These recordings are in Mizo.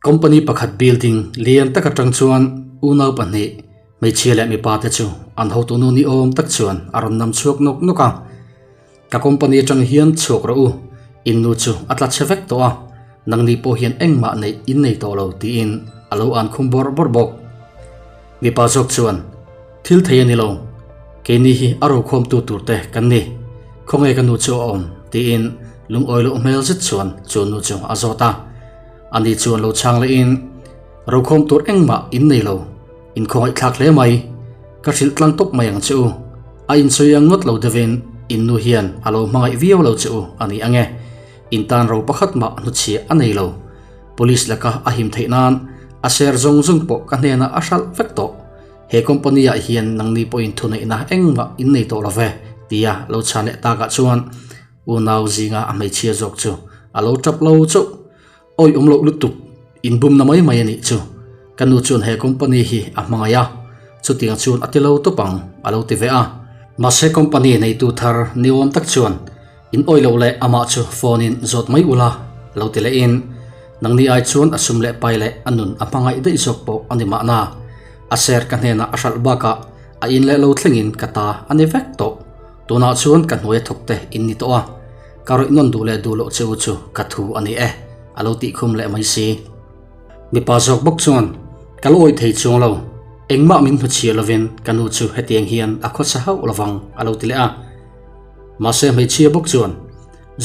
Company pakhat building lian tak atang chuan unau pahnih, hmeichhia leh mipa te chu an hotunu ni awm tak chuan a rawn nam chhuak nawk nawk a. Ka company atang hian chhuak rawh u, in nu chu a tla chhe vek tawh a, nangni pawh hian engmah neih in nei tawh lo tiin a lo an khum bawrh bawrh bawk. Mipa zawk chuan, Thil thei a ni lo, keini hi a rokhawmtu tur te kan ni, khawnge ka nu chu a awm? tiin lungawi loh hmel zet chuan chu nu chu a zawt a. Ani chuan lo chhang lehin, Rokhawm tur engmah in nei lo, in khawngaihthlak hle mai, ka hrilh tlang tawp mai ang che u. A insawi ang ngawt lo deuhin in nu hian a lo hmangaih viau lo che u a ni ang e. In tan ro pakhat mah hnuchhiah a nei lo. Police laka a him theih nan a share zawng zawng pawh ka hnenah a hralh vek tawh. He company ah hian nangni pawhin thuneihna engmah in nei tawh lo ve, tia lo chhan leh takah chuan unau zinga a hmeichhia zawk chu a lo tap lo chauh. Awi awm loh lutuk, inbumna mai mai a nih chu. Ka nu chuan he company hi a hmangaih a, chutiang chuan a ti lo tawp ang, a lo ti ve a. Mahse company neitu thar ni awm tak chuan in awi loh leh amah chu phone in zawt mai ula lo ti lehin nangni ai chuan a sum leh pai leh a nun a hmangaih daih zawk pawh a ni mahna. A share ka hnenah a hralh bakah a in leh lo thlengin ka ta a ni vek tawh. Tunah chuan ka hnuaia thawk te in ni tawh a. Ka rawih nawn duh leh duh loh che u chu ka thu a ni e, a lo tih khum leh mai si. Mipa zawk bawk chuan, Ka la awih thei chuang lo, engmah min hmu chhia lovin ka nu chu hetiang hian a khawsa hauh lovang, a lo ti leh a. Mahse hmeichhia bawk chuan,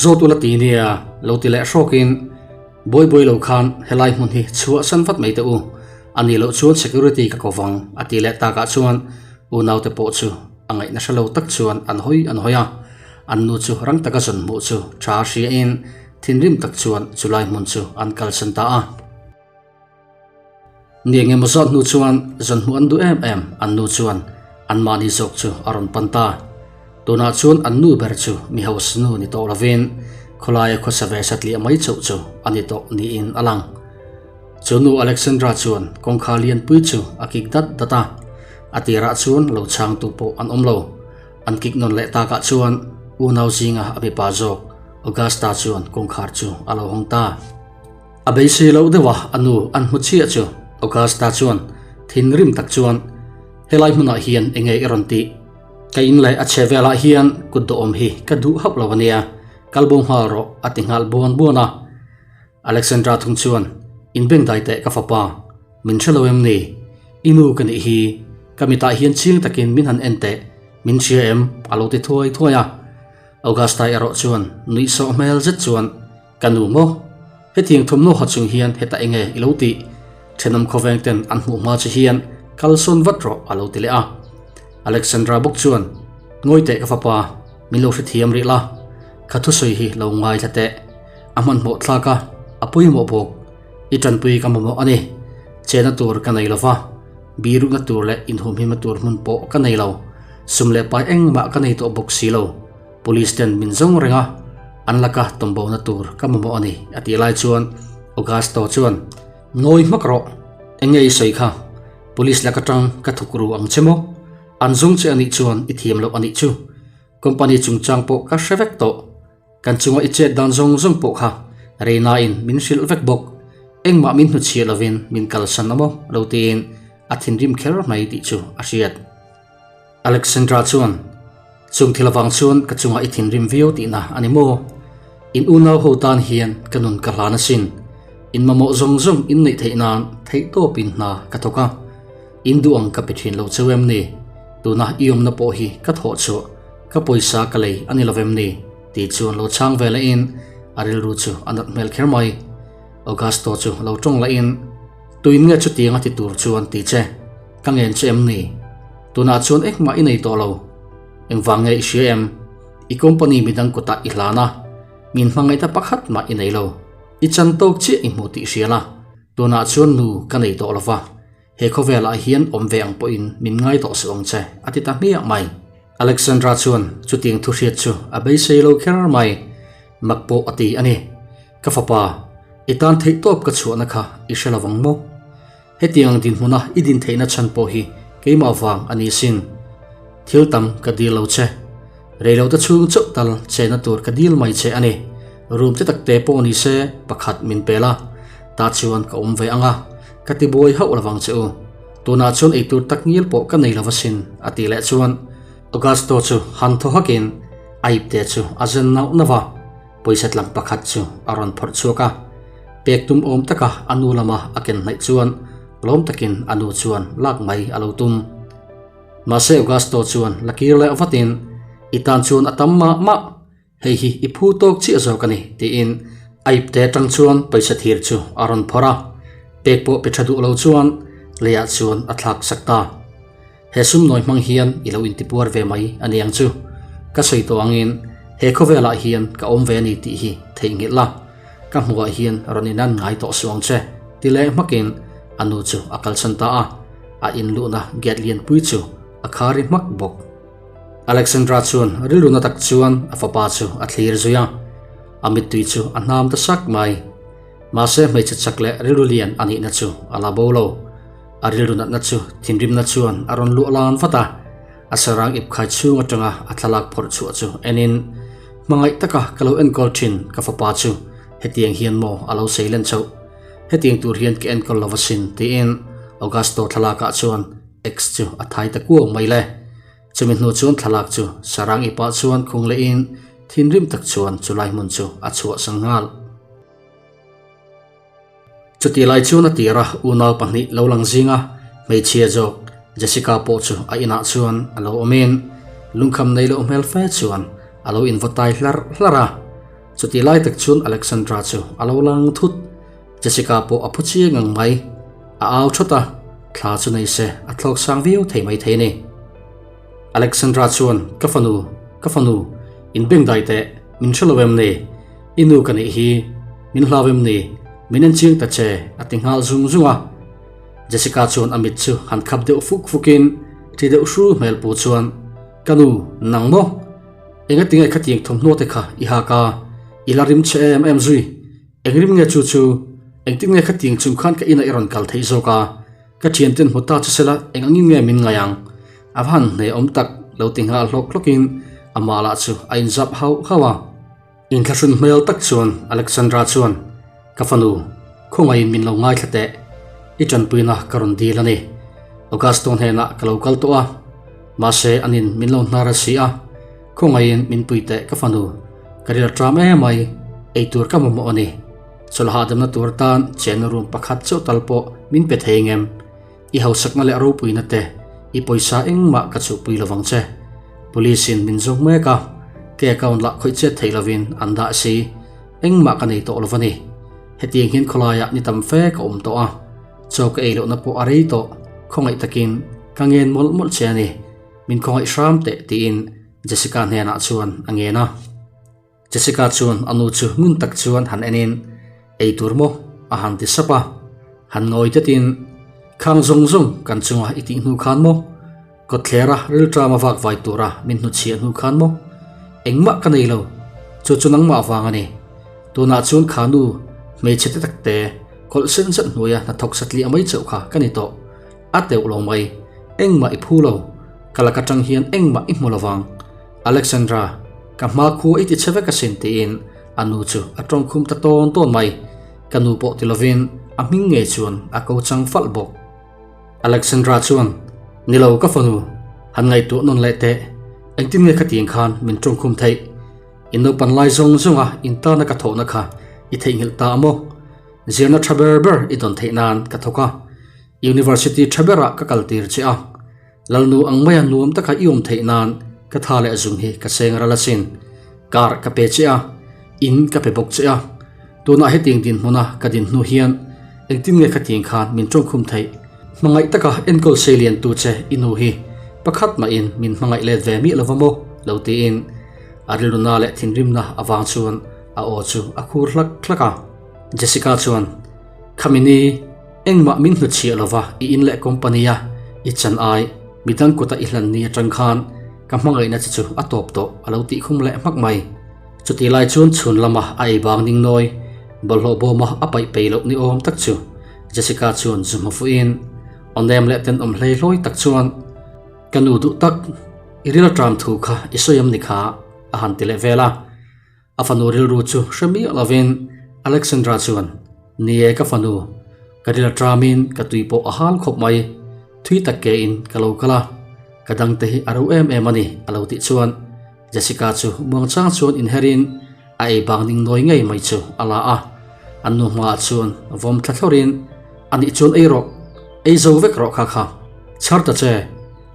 Zawt ula ti nia, lo ti leh hrawkin, Buai buai lo khan helai hmun hi chhuahsan vat mai teh u, a nih loh chuan security ka ko vang, a ti leh takah chuan unaute pawh chu a ngaihna hre lo tak chuan an hawi an hawi a. An nu chu rang taka zawn hmuh chu tha hriain thinrim tak chuan chulai hmun chu an kalsan ta a. Ni engemaw zat hnu chuan zawn hmuh an duh em em an nu chuan anmahni zawk chu a rawn pan ta. Tunah chuan an nu ber chu mi hausa nu ni tawh lovin khawlaia khawsa ve satliah mai chauh chu a ni tawh niin a lang. Chu nu Alexandra chuan kawngkhar lianpui chu a kik dat dat a, a tirah chuan lo chhangtu pawh an awm lo. An kik nawn leh takah chuan unau zinga a mipa zawk Augusta chuan kawngkhar chu a lo hawng ta. A beisei loh deuha a nu an hmu chiah chu Augusta chuan thinrim tak chuan, Helai hmunah hian enge i rawn tih? Ka in leh a chhe velah hian kut dawhawm hi ka duh hauh lo ania, kal bo nghal rawh a ti nghal buan buan a. Alexandra thung chuan, In bengdai teh ka fapa, min hre lo em ni? I nu ka nih hi, ka mitah hian chiang takin min han en teh, min hria em? a lo ti thuai thuai a. Augusta erawh chuan nuih sawh hmel zet chuan, Ka nu maw? Hetiang thawmhnaw ha chung hian heta enge i lo tih? Thenawm khawveng ten an hmuh hma che hian kal sawn vat rawh a lo ti leh a. Alexandra bawk chuan, Ngawi teh ka fapa, min lo hrethiam rih la, ka thusawi hi lo ngaithla teh. A hmanhmawh thlak a, a pawimawh bawk. I tanpui ka mamawh a ni. Chena tur ka nei lo va, birukna tur leh inhumhimna tur hmun pawh ka nei lo. Sum leh pai engmah ka nei tawh bawk si lo. Police ten min zawng reng a, an laka tawmbona tur ka mamawh a ni, a tih lai chuan Augusto chuan, Ngawi hmak rawh, eng nge i sawi kha? Police laka tang ka thuk ru ang che maw? An zawng che a nih chuan i thiam loh a nih chu. Company chungchang pawh ka hre vek tawh. Kan chunga i chet dan zawng zawng pawh kha Reina-in min hrilh vek bawk. Engmah min hnuchhiah lovin min kalsan a maw lo tiin a thinrim kher mai tih chu a hriat. Alexandra chuan, Chung thil avang chuan ka chunga i thinrim viau tihna a ni maw? In unau ho tan hian ka nun ka hlan asin. In mamawh zawng zawng in neih theih nan theihtawpin hna ka thawk a. In duh ang ka pe thin lo cheu em ni? Tuna i awmna pawh hi ka thawh chhuah, ka pawisa ka lei a ni lovem ni? Tih chuan lo chhang ve lehin a rilru chu a nat hmel kher mai. Augusto chu lo tawng lahin, Tuin nge chutiang a ti tur chuan ti che, ka ngen che em ni? Tunah chuan engmah i nei tawh lo. Engvang nge i hria em? I company midang kutah i hlan a, min hmangaihna pakhat mah i nei lo. I chan tawk chiah i hmu tih hria la. Tunah chuan nu ka nei tawh lova, he khawvelah hian awm ve ang pawhin min ngai tawh suh ang che, a ti ta hmiah mai. Alexandra chuan chutiang thu hriat chu a beisei lo kher mai, mak pawh a ti a ni. Ka fapa, i tan theih tawp ka chhuahna kha i hre lovang maw? Hetiang dinhmuna i din theihna chhan pawh hi keimah vang a ni sin. Thil tam ka dil lo che. Reilote chhung chauh tal chena tur ka dil mai che a ni. Room te takte pawh ni se pakhat min pel a. Tah chuan ka awm ve ang a, ka ti buai hauh lovang che u. Tunah chuan eitur tak ngial pawh ka nei lo asin, a tih leh chuan Augusto chu han thaw hakin a ipte chu a zen nauh nauh a, pawisa tlang pakhat chu a rawn phawrh chhuak a. Pek tum awm taka a nu lama a ken hnaih chuan lawm takin a nu chuan lak mai a lo tum. Mahse Augusto chuan la kir leh vatin, I tan chuan a tam mah mah. Hei hi i phu tawk chiah zawk a ni, tiin a ipte atang chuan pawisa thir chu a rawn phawrh a, pek pawh pe tha duh lo chuan leiah chuan a thlak sak ta. He sumnawi hmang hian i lo intipuar ve mai a ni ang chu. Ka sawi tawh angin he khawvelah hian ka awm ve a ni tih hi theihnghilh la, ka hmuhah hian rawn inan ngai tawh suh ang che, ti leh hmakin a nu chu a kalsan ta a, a inluhna gate lianpui chu a khari hmak bawk. Alexandra chuan rilru na tak chuan a fapa chu a thlir zui a, a mittui chu a hnam ta sak mai. Mahse hmeichhe chak leh rilru lian a nihna chu a la bo lo. A rilru natna chu thinrimna chuan a rawn luah lan vat a, a sarang ip khai chhung atanga a thlalak phawrh chhuah chu enin, Hmangaih taka ka lo enkawl thin ka fapa chu hetiang hian maw a lo sei len chauh? Hetiang tur hian ka enkawl lo asin tiin Augusto thlalakah chuan X chu a thai ta kuau mai le. Chumi hnu chuan thlalak chu Sarang ipah chuan khung lehin thinrim tak chuan chulai hmun chu a chhuahsan nghal. Chutih lai chuan a tira unau pahnih lo lang zinga hmeichhia zawk Jessica pawh chu a inah chuan a lo awmin lungkham nei loh hmel fe chuan a lo invaw tai hlarh hlarh a. Chutih lai tak chuan Alexandra chu a lo lang thut. Jessica pawh a phu chiang ang mai. A au thawt a, thla chu nei se a thlawk sang viau thei mai thei a ni. Alexandra chuan, Ka fanu, ka fanu, in beng dai teh, min hre lo em ni? I nu ka nih hi, min hlau em ni? Min en chiang ta che, a ti nghal zung zung a. Jessica chuan a mit chu han khap deuh fuk fukin, thi deuh hru hmel pu chuan, Ka nu, nang maw? Engatinge khatiang thawmhnaw te kha i hak a, i la rim che em em zui? Eng rim nge chu chu? Engtin nge khatiang chung khan ka inah i rawn kal theih zawk a? Ka thianten hmu ta chu sela eng angin nge min ngai ang? A va han hne awm tak lo ti nghal hlawk hlawkin amah lah chu a inzap hauh hauh a. Inthlahrun hmel tak chuan Alexandra chuan, Ka fanu, khawngaihin min lo ngaithla teh. I tanpuina ka rawn dil a ni. Augusto hnenah ka lo kal tawh a, mahse anin min lo hnar a si a. Khawngaihin min pui teh ka fanu, ka ril tram emai, eitur ka mamawh a ni. Chawlh hahdamna tur atan chenna room pakhat chauh tal pawh min pe thei ngem. I hausakna leh ropuina te, i pawisa engmah ka chhuhpui lovang che. Police in min zawng mek a, ka account lah khawih chet theih lovin an dah si, engmah ka nei tawh lo va ni. Hetiang hian khawlaiah ni tam fe ka awm tawh a, chaw ka ei lohna pawh a rei tawh, khawngaih takin ka ngen mawlh mawlh che a ni. Min khawngaih hram teh tiin Jessica hnenah chuan a ngen a. Jessica chuan a nu chu ngun tak chuan han enin, Ei tur maw? a han ti sap a. Han ngawi tetin, Khang zawng zawng kan chunga i tih hnu khan maw? Kawtthlera rilṭama vak vai tura min hnuchhiah hnu khan maw? Engmah ka nei lo, chu chu nangmah vang a ni. Tunah chuan kha nu hmeichhe te takte kawlh sen zet hnuaia hnathawk satliah mai chauh kha ka ni tawh. A teuh lo mai, engmah i phu lo, ka lak atang hian engmah i hmu lo vang. Alexandra, ka hma khua i ti chhe vek asin tiin a nu chu a tawngkhum ta tawn tawn mai. Ka nu pawh ti lovin a hming ngei chuan a ko chang falh bawk. Alexandra chuan, Ni lo ka fanu, han ngaihtuah nawn leh teh, engtin nge khatiang khan min tawngkhum theih? I naupan lai zawng zawnga intana ka thawhna kha i theihnghilh ta a maw? Zirna tha ber ber i dawn theih nan ka thawk a. University tha berah ka kal tir che a, Lalnu ang maia nuam taka i awm theih nan ka tha leh zung hi ka seng ral asin. Car ka pe che a, in ka pe bawk che a. Tunah hetiang dinhmuna ka din hnu hian engtin nge khatiang khan min tawngkhum theih? Hmangaih taka enkawl sei lian tu che i nu hi pakhat mahin min hmangaih let ve miah lova maw? lo tiin a rilruna leh thinrimna avang chuan a aw chu a khur hlak hlak a. Jessica chuan, Khami ni, Engmah min hnuchhiah lova i in leh company a i chan ai midang kuta i hlan ni atang khan ka hmangaihna che chu a tawp tawh a lo tih khum leh hmak mai. Chutih lai chuan chhun lama a ei bang ning nawi bawlhhlawh bawma a paih pei loh ni awm tak chu Jessica chuan zu hmu fuhin aw nem leh tenawm hlei hlawi tak chuan Ka nu duh tak, i ril tram thu kha i sawi am ni kha a han ti leh vel a. A fanu rilru chu hre miah lovin Alexandra chuan, Ni e ka fanu, ka ril a ṭamin ka tui pawh a hal khawp mai. Thui tak ke in ka lo kal a, ka dangte hi a ro em em a ni a lo tih chuan Jessica chu muangchang chuan inherin a ei bang ning nawi ngei mai chu a la a. An nu hmaah chuan vawm thla thlawrin, A nih chuan ei rawh, ei zo vek rawh kha kha, chhar ta che,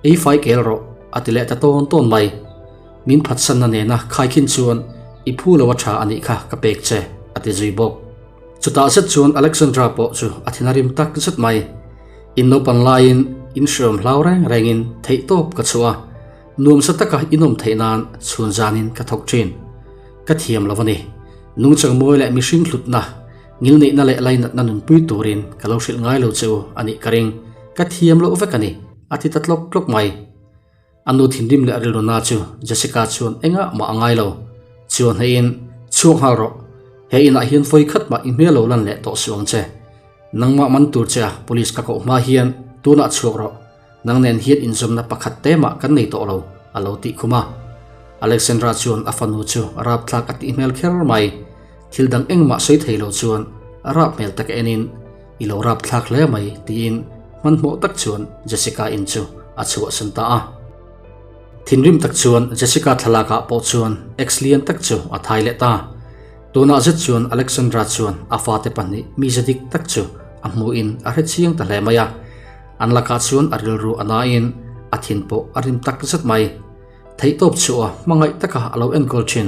ei fai kel rawh a ti leh ta tawn tawn mai. Min phatsanna nena khaikhin chuan i phu lo a tha a nih kha ka pek che a ti zui bawk. Chutah zet chuan Alexandra pawh chu a thin a rim tak zet mai. In naupang laiin in hriawm hlau reng rengin theih tawp ka chhuah a, nuamsa taka in awm theih nan chhun zanin ka thawk thin. Ka thiam lo a ni. Nungchang mawi leh mihring hlutna, ngilneihna leh lainatna nunpui turin ka lo hrilh ngai lo che u a nih ka ring. Ka thiam loh vek a ni, a ti ta tlawk tlawk mai. A nu thinrim leh rilruna chu Jessica chuan engah mah a ngai lo. Chuan heiin, Chhuak nghal rawh. He inah hian vawi khat mah i hmel lo lan leh tawh suh ang che. Nangmah man tur che a police ka koh hma hian tunah chhuak rawh. Nang nen hian inzawmna pakhat te mah kan nei tawh lo, a lo tih khum a. Alexandra chuan a fanu chu rapthlak a tih hmel kher mai. Thil dang engmah sawi thei lo chuan a rap hmel tak enin, I lo rapthlak hle mai, tiin hmanhmawh tak chuan Jessica in chu a chhuahsan ta a. Thinrim tak chuan Jessica thlalakah pawh chuan ex lian tak chu a thai leh ta. Tunah zet chuan Alexandra chuan a fate pahnih mize dik tak chu a hmuhin a hre chiang ta hle mai a. An lakah chuan a rilru a nain a thin pawh a rim tak zet mai. Theihtawp chhuah hmangaih taka a lo enkawl thin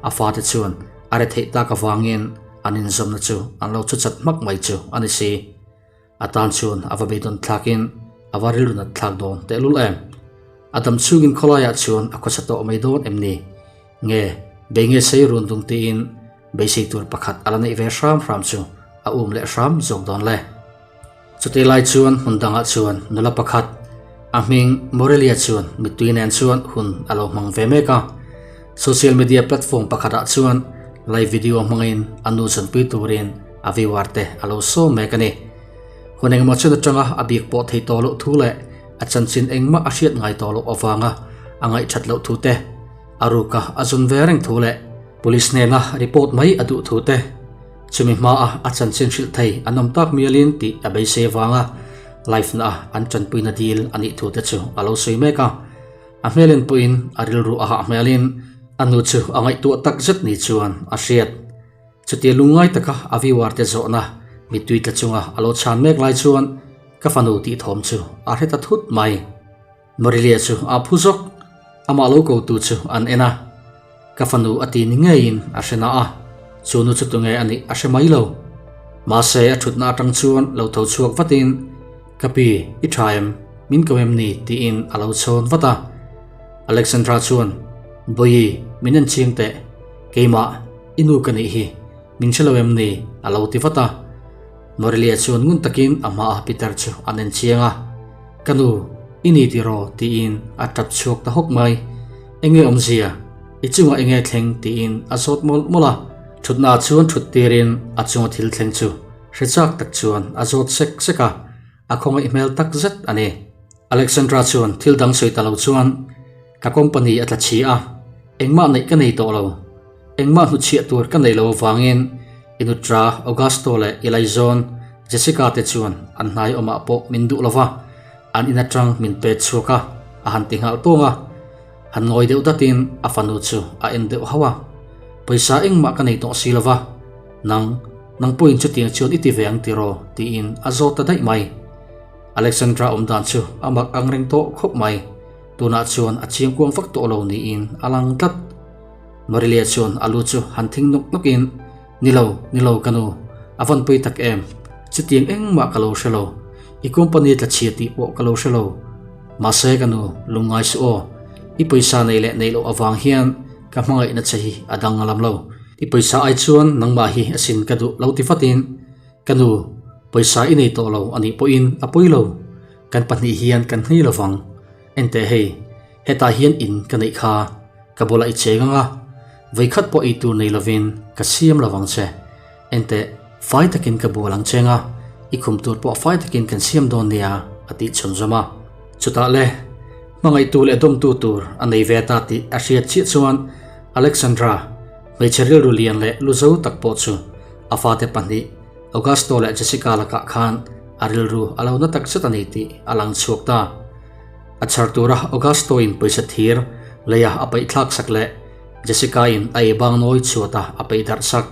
a fate chuan a re theih tak avangin an inzawmna chu an lo chuchat hmak mai chu a ni si. A tan chuan a va beidawn thlakin a va rilru nat thlak dawn tehlul em? A dam chhungin khawlaiah chuan a khawsa tawh mai dawn em ni? Nge, bei nge sei run dung tiin beisei tur pakhat a la neih ve hram hram chu a um leh hram zawk dawn le. Chutih lai chuan hmun dangah chuan nula pakhat, a hming Morelia chuan mittui nen chuan hun a lo hmang ve mek a. Social media platform pakhatah chuan live video hmangin a nu chanpui turin a viewer te a lo sawm mek a ni. Hun engemaw chen atanga a bik pawh thei tawh loh thu leh a chanchin engmah a hriat ngai tawh loh avanga a ngaihthat loh thu te, a ruka a zun ve reng thu leh police hnena report mai a duh thu te, Chumi hmaa a chanchin hrilh thei an awm tak mialin tih a beisei avanga live na a an tanpuina dil a nih thu te chu a lo sawi mek a. A hmelin pawhin a rilru a hah hmelin a nu chu a ngaihtuah tak zet ni chuan a hriat. Chutia lungngai taka a viewer te zawhna mittui tla chunga a lo chhan mek lai chuan ka fanu tih thawm chu a hre ta thut mai. Marilia chu a phu zawk, amah lo ko tu chu an en a, ka fanu a ti ni ngeiin a hre na a, chu nu chu tunge a nih a hre mai lo. Mahse a thutna atang chuan lo tho chhuak vatin, Ka pi, i tha em? Min ko em ni? tiin a lo chhawn vat a. Alexandra chuan, Bawihi, min en ching teh, keimah, i nu ka nih hi, min hre lo em ni? a lo ti vat a. Marilia chuan ngun takin a hmaah Peter chu an en chiang a. Ka nu, i ni tiraw? tiin a tap chhuak ta hawk mai. Enge awmzia? I chungah enge thleng? tiin a zawt mawlh mawlh a. Thutna ah chuan thut tirin a chunga thil thleng chu hre chak tak chuan a zawt sek sek a, a khawngaih hmel tak zet a ni. Alexandra chuan thil dang sawi ta lo chuan, Ka company a tla chhi a, engmah neih ka nei tawh lo. Engmah hnuchhiah tur ka nei lo avangin Inutra, Augusto leh Elaizon, Jessica te chuan an hnai awmah pawh min duh lova, an in atang min pet chhuak a, a han ti nghal tawng a. Han ngawi deuh datin a fanu chu a en deuh hauh a. Pawisa engmah ka nei tawh si lova, nang, nang pawhin chutiang chuan i ti ve ang tiraw? tiin a zawt ta daih mai. Alexandra awm dan chu a mak ang reng tawh khawp mai. Tunah chuan a chiangkuang vak tawh lo niin a lang tlat. Marilia chuan a lu chu han thing nawk nawkin, Ni lo, ni lo ka nu, a vawn pui tak em? Chutiang engmah ka lo hre lo, i company tla chhia tih pawh ka lo hre lo. Mahse ka nu, lungngai suh aw, i pawisa nei leh neih loh avang hian ka hmangaihna che hi a dang lam lo. I pawisa ai chuan nangmah hi asin ka duh lo ti vatin, Ka nu, pawisa i nei tawh lo a nih pawhin a pawi lo, kan pahnih hian kan hnei lovang. Enteh hei, hetah hian in ka neih kha, ka bulah i cheng ang a, vawikhat pawh ei tur nei lovin ka siam lovang che. Enteh, fai takin ka bual ang cheng a, i khum tur pawh fai takin kan siam dawn nia, a tih chhun zawm a. Chutah le, hmangaihtu leh dawmtu tur a nei ve ta tih a hriat chiah chuan Alexandra, hmeichhe rilru lian leh lu zo tak pawh chu a fate pahnih. Augusto leh Jessica lakah khan a rilru a lo na tak zet a ni tih a lang chhuak ta. A chhar tura Augusto-in pawisa thir leia a paih thlak sak leh Jessica-in a ei bang nawi chhuata a peih darh sak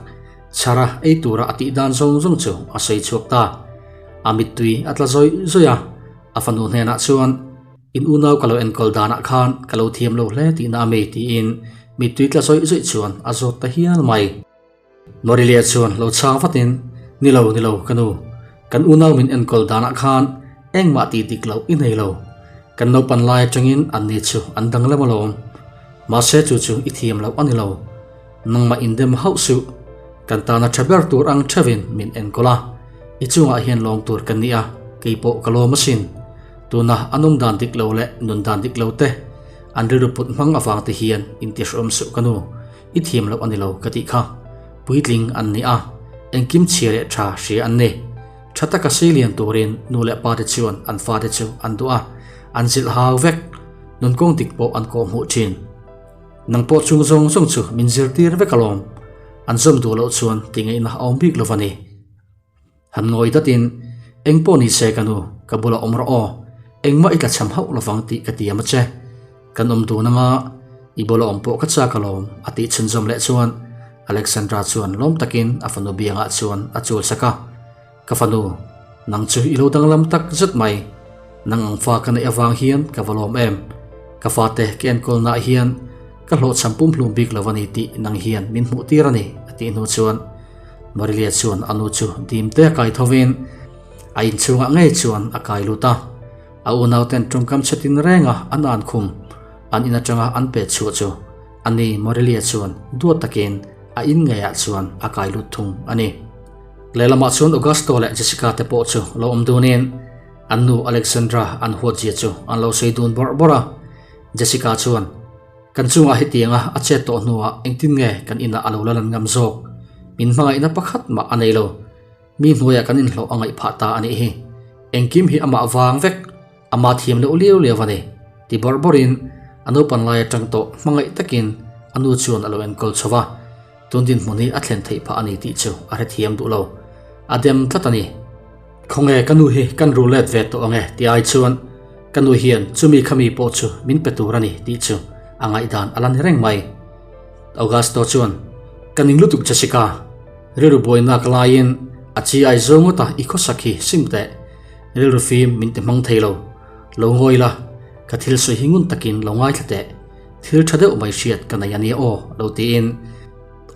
chhara ei tura a tih dan zawng zawng chu a sawi chhuak ta. A mittui a tla zawih zawih a, a fanu hnenah chuan, In unau ka lo enkawl danah khan ka lo thiam lo hle tihna a mi tiin mittui tla zawih zawih chuan a zawt ta hial mai. Morilia chuan lo chhang vatin, Ni lo, ni lo, ka nu. Kan unau min enkawl danah khan engmah tih dik loh i nei lo. Kan naupan lai atangin anni chu an danglam alawm. Mahse chu chu i thiam loh a ni lo. Nangmah indem hauh suh. Kan tana tha ber tur ang theuhin min enkawl a. I chungah hian lawm tur ka ni a, kei pawh ka lawm asin. Tuna an awm dan dik lo leh nun dan dik lo te, an rilru put hmang avang te hian intihrehawm suh ka nu. I thiam loh a ni lo ka tih kha. Puitling an ni a, engkim chhia leh tha hria an ni. Tha taka sei lian turin nu leh pa te chuan an fate chu an duh a, an zilh hau vek. Nun kawng dik pawh an kawh hmuh thin. Nang pawh chung zawng zawng chu min zirtir vek alawm. An zawm duh loh chuan ti ngaihna a awm bik lo va ni. Han ngawi datin, Eng pawh ni se ka nu, ka bulah awm rawh aw. Engmah i tlachham hauh lovang tih ka tiam a che. Kan awm dun anga, i bulah awm pawh ka chak alawm, a tih chhunzawm leh chuan Alexandra chuan lawm takin a fanu biangah chuan a chul sak a. Ka fanu, nang chu i lo danglam tak zet mai. Nang ang fa ka neih avang hian ka va lawm em. Ka fate ka enkawlnaah hian ka hlawhchham pumhlum bik lo a ni tih nang hian min hmuh tir a ni, a tih hnu chuan Marilia chuan a nu chu dim te a kai thovin a inchhungah ngei chuan a kai lut a. A unauten tawngkam chhe tin renga an an khum an in atanga an pet chhuah chu a ni Marilia chuan duat takin a in ngeiah chuan a kai lut thung a ni. Lehlamah chuan Augusto leh Jessica te pawh chu lo awm dunin an nu Alexandra an huatzia chu an lo sawi dun bawrh bawrh a. Jessica chuan. Kan chungah hetianga a chet tawh hnuah engtin nge kan inah a lo la lan ngam zawk? Min hmangaihna pakhat mah a nei lo. Mi hnuaiah kan inhlawh a ngaih phah ta a nih hi. Engkim hi amah vang vek, amah thiam loh liau liau a ni, ti bawrh bawrhin a naupan lai atang tawh hmangaih takin a nu chuan a lo enkawl chho va. Tun dinhmun hi a thlen theih phah a ni tih chu a hrethiam duh lo. A dem tlat a ni. Khawnge ka nu hi kan ru let ve tawh ange tih ai chuan ka nu hian chumi khami pawh chu min pe tur a ni tih chu a ngaihdan a la ni reng mai. Augusto chuan, Ka ning lutuk Jessica, rilru buainak laiin a chi ai zo ngawt a i khawsak hi sim teh, rilru fim min ti hmang thei lo, lo ngawi la, ka thil sawi hi ngun takin lo ngaithla teh, thil tha deuh mai hriat ka nei a nia aw lo tiin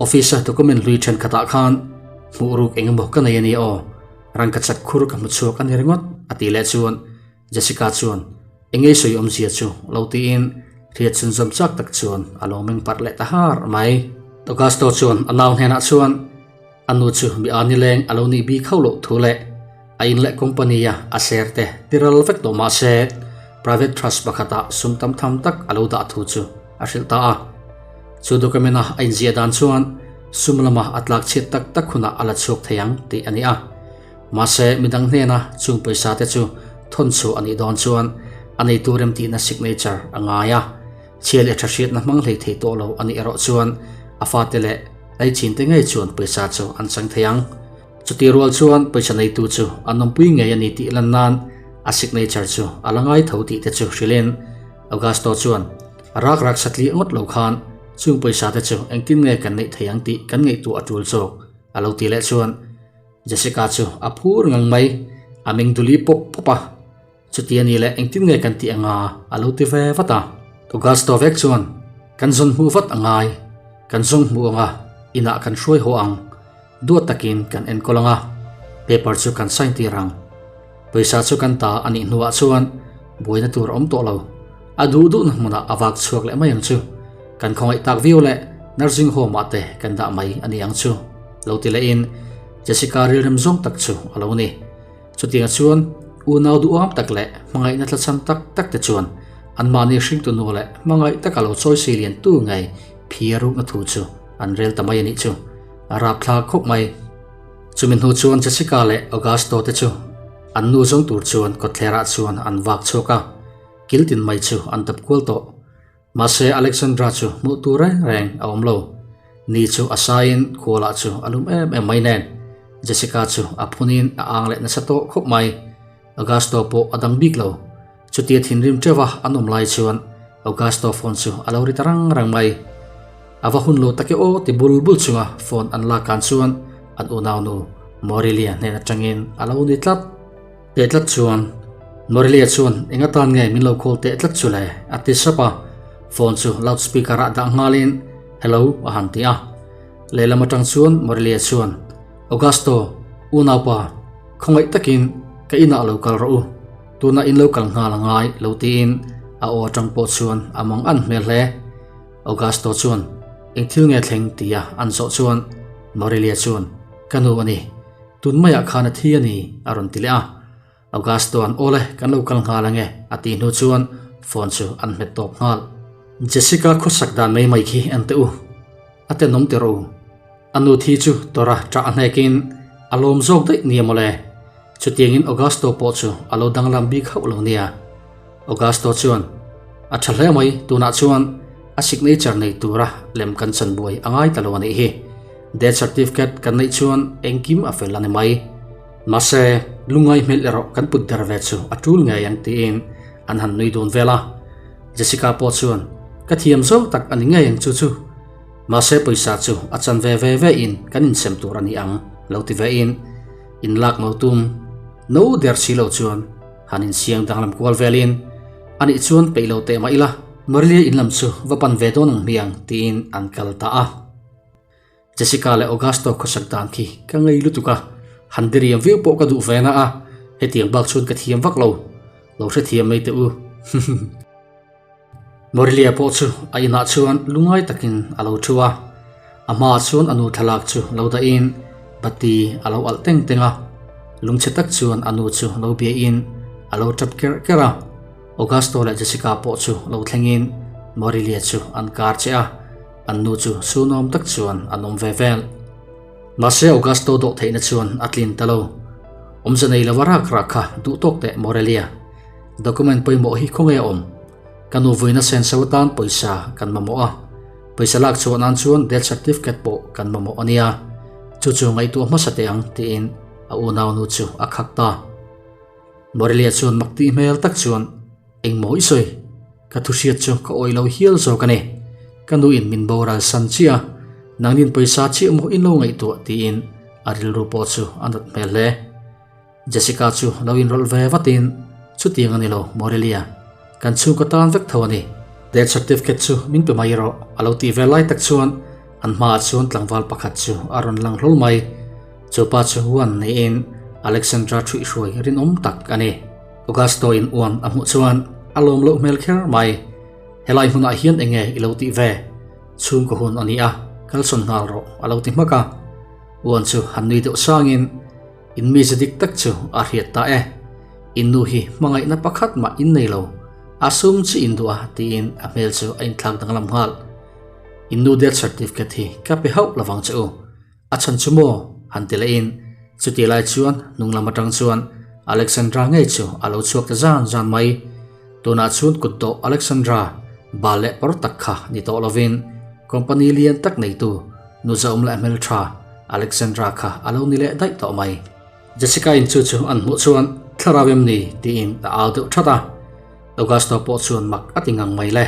office a document hlui thenkhatah khan hmuh ruk eng emaw ka nei a nia aw. Rangka chak khur ka hmu chhuak a ni ringawt a tih leh chuan Jessica chuan eng ei sawi awmzia chu lo tiin hriat chhunzawm chak tak chuan a lo meng parh leh ta har mai. Augusto chuan a nau hnenah chuan a nu chu mi a nileng a lo nih bik hauh loh thu leh a in leh company a a share te tiral vek tawh mah se private trust pakhatah sum tam tham tak a lo dah thu chu a hrilh ta a. Chu document a a inziah dan chuan sum lama a tlak chhiat tak tak hunah a la chhuak thei ang tih a ni a. Mahse, midang hnena chung pawisa te chu thawn chhuah a nih dawn chuan a neitu remtihna signature a ngai a. Chhia leh tha hriatna hmang hlei thei tawh lo a nih erawh chuan a fate leh laichin te ngei chuan pawisa chu an chang thei ang. Chutih rual chuan pawisa neitu chu an awmpui ngei a ni tih lan nan a signature chu a la ngai tho tih te chu hrilhin Augusto chuan Rak rak satliah ngawt lo khan chung pawisa te chu engtin nge kan neih thei ang tih kan ngaihtuah a tul zawk a lo ti leh chuan Jessica chu a phur ngang mai, a meng duli pawp pawp a, chuti a ni leh engtin nge kan tih anga a lo ti ve vat a. Augusto vek chuan kan zawn hmuh vat a ngai, kan zawng hmuh anga inah kan hruai haw ang, duat takin kan enkawl anga paper chu kan sign tir ang. Pawisa chu kan ta a nih hnuah chuan buaina tur a awm tawh lo. A duh duhna hmunah a vak chhuak leh mai ang chu. Kan khawngaih tak viau leh nursing home ah te kan dah mai a ni ang chu. Lo ti lehin Jessica rilrem zawng tak chu a lo ni. Chutiangah chuan unau duhawm tak leh hmangaihna tlachham tak tak te chuan anmahni hringtu nu leh hmangaih taka lo chawi sei lian tu ngei phia rukna thu chu an rel ta mai a nih chu. A rapthlak khawp mai. Chumi hnu chuan Jessica leh Augusto te chu an nu zawng tur chuan kawtthlerah chuan an vak chhuak a, kil tin mai chu an tap kual tawh. Mahse Alexandra chu hmuh tur reng reng a awm lo. Ni chu a saiin khualah chu a lum em em mai nen. Jessica chu a phunin a ang leh nasa tawh khawp mai. Augusto pawh a dang bik lo. Chutia thinrim teuh a an awm lai chuan Augusto phone chu a lo ri ta rang rang mai. A va hun lo tak e aw ti bul bul chunga phone an lak kan chuan an unaunu Morelia hnen atangin a lo ni tlat. Teh tlat chuan Morelia chuan eng atan nge min lo call teh tlat chu le a ti sap a, phone chu loud speaker ah dah nghalin Hello a han ti a. Lehlam atang chuan Morelia chuan Augusto, unaupa, khawngaih takin ka inah lo kal rawh u. Tuna in lo kal nghal a ngai lo tiin a aw atang pawh chuan a mang an hmel hle. Augusto chuan eng thil nge thleng tia an zawh chuan Morelia chuan ka nu a ni, tun maiah khan a thi a ni a rawn ti leh a. Augusto an awl e kan lo kal nghal ange a tih hnu chuan phone chu an hmet tawp nghal. Jessica khawsak dan mai mai khi en teh u, a tenawm ti rawh u. A nu thi chu tawrh a ṭah a hnekin a lawm zawk daih nia mawle. Chutiangin Augusto pawh chu a lo danglam bik hauh lo nia. Augusto chuan, A ṭha hle mai, tunah chuan a signature nei tura lem kan chan buai a ngai ta lo a nih hi. Death certificate kan neih chuan engkim a fel a ni mai. Mahse, lungngai hmel erawh kan put der ve chu a ṭul ngei ang tiin an han nui dun vel a. Jessica pawh chuan, Ka thiam zawng tak a ni ngei ang chu chu. Mahse pawisa chu a chan ve ve ve in kan insem tur a ni ang lo ti ve in in lak no tum no der si lo chuan han insiang danglam kual vel in a nih chuan peih lo teh mah ila Marilia in lam chu va pan ve dawn ang hmiang tiin an kal ta a. Jessica leh Augusto khawsak dan khi ka ngei lutuk a, han diriam viau pawh ka duh ve na a, hetiang bak chuan ka thiam vak lo, lo hrethiam mai teh u. Morelia pawh chu a inah chuan lungngai takin a lo thu a, a hmaah chuan a nu thlalak chu lo dahin bati a lo alh teng teng a, lungchhe tak chuan a nu chu lo biahin a lo tap kerh kerh a. Augusto leh Jessica pawh chu lo thlengin Morelia chu an kar che a, an nu chu sunawm tak chuan an awm ve vel. Mahse Augusto dawh theihna chuan a tlin ta lo. Awmze nei lova rak rak kha duh tawk teh Morelia. Document pawimawh hi khawnge a awm? Ka nu vuina senso atan pawisa kan mamawh a, pawisa lak chhuah nan chuan death certificate pawh kan mamawh a nia, chu chu ngaihtuah hmasa teh ang tiin a unaunu chu a khak ta. Morelia chuan mak tih hmel tak chuan, Engmaw i sawi? Ka thu hriat chu ka awih lo hial zawk a ni. Ka nu in min boral san chiah a, nangnin pawisa chiah maw in lo ngaihtuah tiin a rilru pawh chu a nat hmel hle. Jessica chu lo inrawlh ve vatin, Chutiang a ni lo, Morelia. Kan chhungkaw tan vek tho a ni. Death certificate chu min pe mai rawh, a lo tih ve lai tak chuan an hmaah chuan tlangval pakhat chu a rawn lang hlawl mai. Chu pa chu Juan niin Alexandra ṭhuihhruai rinawm tak a ni. Augusto in Juan a hmuh chuan a lawm loh hmel kher mai. Helai hmunah hian eng nge i lo tih ve? Chhungkaw hun a ni a, kalsawn nghal rawh, a lo ti hmak a. Juan chu han nui deuh sangin, In mize dik tak chu a hriat ta e. In nu hi hmangaihna pakhat mah in nei lo, a sum chi in duh a tiin a hmel chu a inthlak danglam nghal. In nu death certificate hi ka pe hauh lovang che u. A chhan chu maw? han ti leh in chuti lai chuan hnung lam atang chuan Alexandra ngei chu a lo chhuak ta zan zan mai. Tunah chuan kut tawh Alexandra bal leh pawr tak kha ni tawh lovin company lian tak neitu nu zaum leh hmeltha Alexandra kha a lo ni leh daih tawh mai. Jessica in chu chu an hmuh chuan thlarau em ni tiin a au deuh that a, Augusto pawh chuan mak a ti ngang mai le.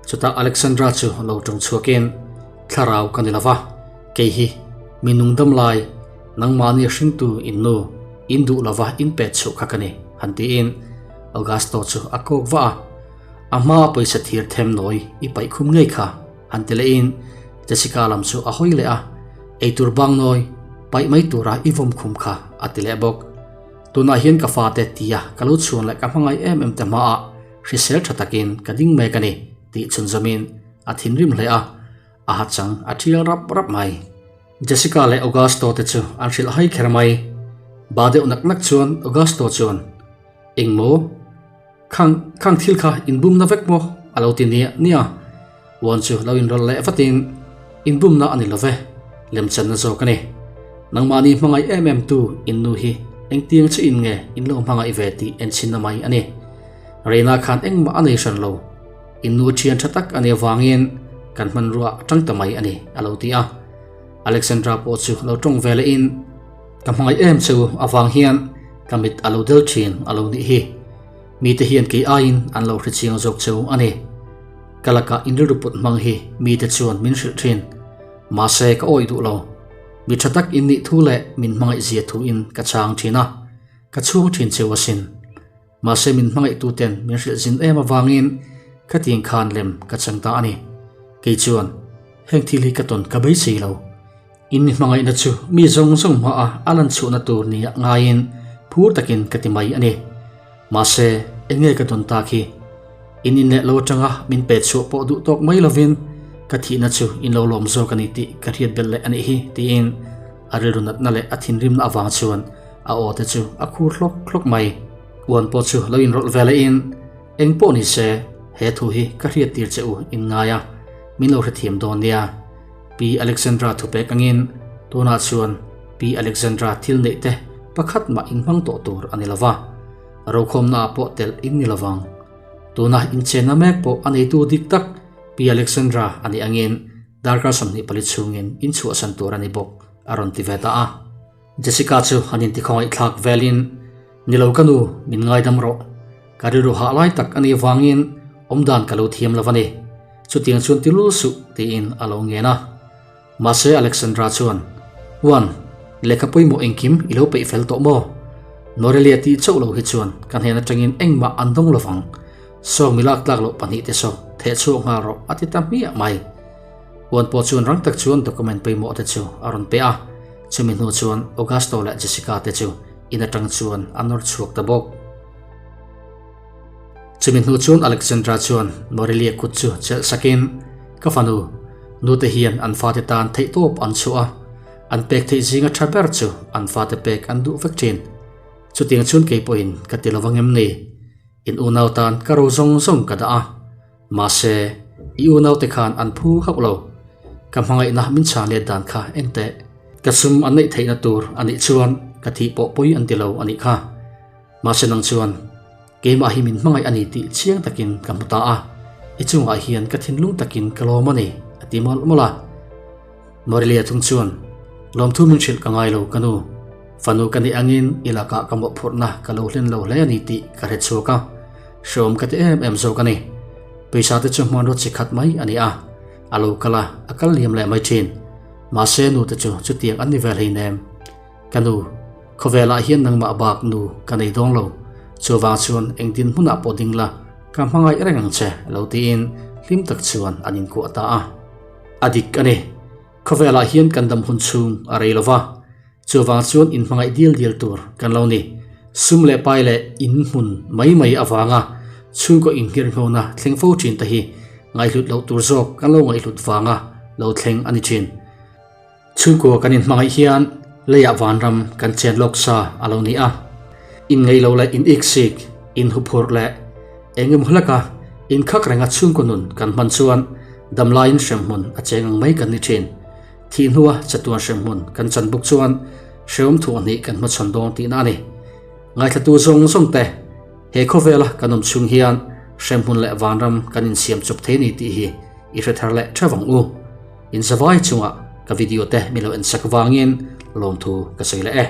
Chutah Alexandra chu lo tawng chhuakin, Thlarau ka ni lova, kei hi mi nungdam lai, nangmahni hringtu in nu, in duh lova in pet chhuh kha ka ni, han tiin Augusto chu a kawk vah a. A hmaa pawisa thir them nawi i paih khum ngei kha, han ti lehin Jessica lam chu a hawi leh a, Eitur bang nawi, paih mai tura i vawm khum kha, a ti leh bawk. Tunah hian ka fate tia ka lo chhuan leh ka hmangaih em em te hmaah hrisel tha takin ka ding mek a ni, tih chhunzawmin a thinrim hle a, a ha chang a thial rap rap mai. Jessica leh Augusto te chu an hrilh hai kher mai. Ba deuh nak nak chuan Augusto chuan, Engmaw? Khang, khang thil kha inbumna vek maw? a lo ti nia nia. Uan chu lo inrawlh leh vatin, Inbumna a ni lo ve, lemchanna zawk a ni. Nangmahni hmangaih em em tu in nu hi engtiang che in nge in lo hmangaih ve tih enchinna mai a ni. Reina khan engmah a nei hran lo. In nu thian tha tak a nih avangin kan hmanrua a tang ta mai a ni, a lo ti a. Alexandra pawh chu lo tawng ve lehin. Ka hmangaih em che u avang hian ka mit a lo del thin a lo nih hi. Mite hian kei aiin an lo hrechiang zawk che u a ni. Ka lakah in rilru put hmang hi mite chuan min hrilh thin. Mahse ka awih duh lo. Mi tha tak in nih thu leh min hmangaih zia thu in ka chhang thin a, ka chhung thin cheu asin. Mahse min hmangaihtu ten min hrilh zin em avangin khatiang khan lem ka chang ta a ni. Kei chuan heng thil hi ka tawn ka beisei lo. In mi hmangaihna chu mi zawng zawng hmaah a lan chhuahna tur nia ngaiin phur takin ka ti mai a ni. Mahse eng nge ka tawn tak hi? In inleh lo atanga min pe chhuah pawh duh tawk mai lovin ka thihna chu in lo lawm zawk a ni tih ka hriat belh leh a nih hi tiin a rilru natna leh a thinrimna avang chuan a aw te chu a khur hlawk hlawk mai. Uan pawh chu lo inrawlh ve leh in eng pawh ni se he thu hi ka hriat tir che u in ngai a, min lo hrethiam dawn nia. Pi Alexandra thupek angin tunah chuan Pi Alexandra thil neih te pakhat mah in hmang tawh tur a ni lova. Rokhawmna ah pawh telh in ni lovang. Tuna inchhenna mek pawh a neitu dik tak Pi Alexandra a nih angin darkar 24 chhungin in chhuahsan tur a ni bawk a rawn ti ve ta a. Jessica chu an intikhawngaihthlak velin, Ni lo ka nu, min ngaidam rawh. Ka rilru hah lai tak a nih vangin awmdan ka lo thiam lo a ni. Chutiang chuan ti lul suh tiin a lo ngen a. Mahse Alexandra chuan, Uan, lehkha pawimawh engkim i lo peih fel tawh maw? Norelia tih chauh lo hi chuan ka hnen atangin engmah an dawng lovang. Saw mi lak tlak loh pahnihte saw theh chhuak nghal rawh a ti ta hmiah mai. Uan pawh chuan rang tak chuan document pawimawh te chu a rawn pe a, chumi hnu chuan Augusto leh Jessica te chu in atang chuan a nawr chhuak ta bawk. Chumi hnu chuan Alexandra chuan Norelia kut chu chelh sakin, Ka fanu, nute hian an fate tan theihtawp an chhuah a, an pek theih zinga tha ber chu an fate pek an duh vek thin. Chutiang chuan kei pawhin ka ti lovang em ni? In unau tan ka ro zawng zawng ka dah a, mahse i unaute khan an phu hauh lo. Ka hmangaihna min chhan let dan kha en teh. Ka sum an neih theihna tur a nih chuan ka thih pawh pawi an ti lo a nih kha. Mahse nang chuan keimah hi min hmangaih a ni tih chiang takin ka hmu ta a, i chungah hian ka thinlung takin ka lawm a ni, a ti mawlh mawlh a. Norelia thung chuan, Lawmthu min hrilh ka ngai lo ka nu, fanu ka nih angin i lakah ka mawhphurhna ka lo hlen lo hle a ni tih ka hre chhuak a, hreawm ka ti em em zawk a ni. Pawisa te chu hmanraw chi khat mai a ni a, a lo kal a, a kal liam leh mai thin. Mahse nu te chu chutiang an ni vel hleinem. Ka nu, khawvelah hian nangmah bak nu ka nei dawn lo, chuvang chuan engtin hmunah pawh ding la, ka hmangaih reng ang che lo tiin hlim tak chuan an inkuah ta a. A dik a ni, khawvelah hian kan dam hun chhung a rei lo va, chuvang chuan inhmangaih dial dial tur kan lo ni. Sum leh pai leh in hmun mai mai avanga chhungkaw inghirhnghona thleng fo thin te hi ngaihhlut loh tur zawk kan lo ngaihhlut vanga lo thleng a ni thin. Chhungkua kan inhmangaih hian leiah vanram kan chen lawk sa a lo ni a. Inngeih lo leh in-iksik, inhuphurh leh eng emaw hleka inkhak renga chhungkaw nun kan hman chuan damlaiin hremhmun a cheng ang mai kan ni thin. Thih hnua chatuan hremhmun kan chan bawk chuan hrehawm thuahhnih kan hmachhawn dawn tihna a ni. Ngaithlatu zawng zawng te, he khawvela kan awm chhung hian hremhmun leh vanram kan insiam chawp thei a ni tih hi i hre thar leh theuh ang u. In zavai chungah ka video te min lo en sak vangin lawmthu ka sawi leh e.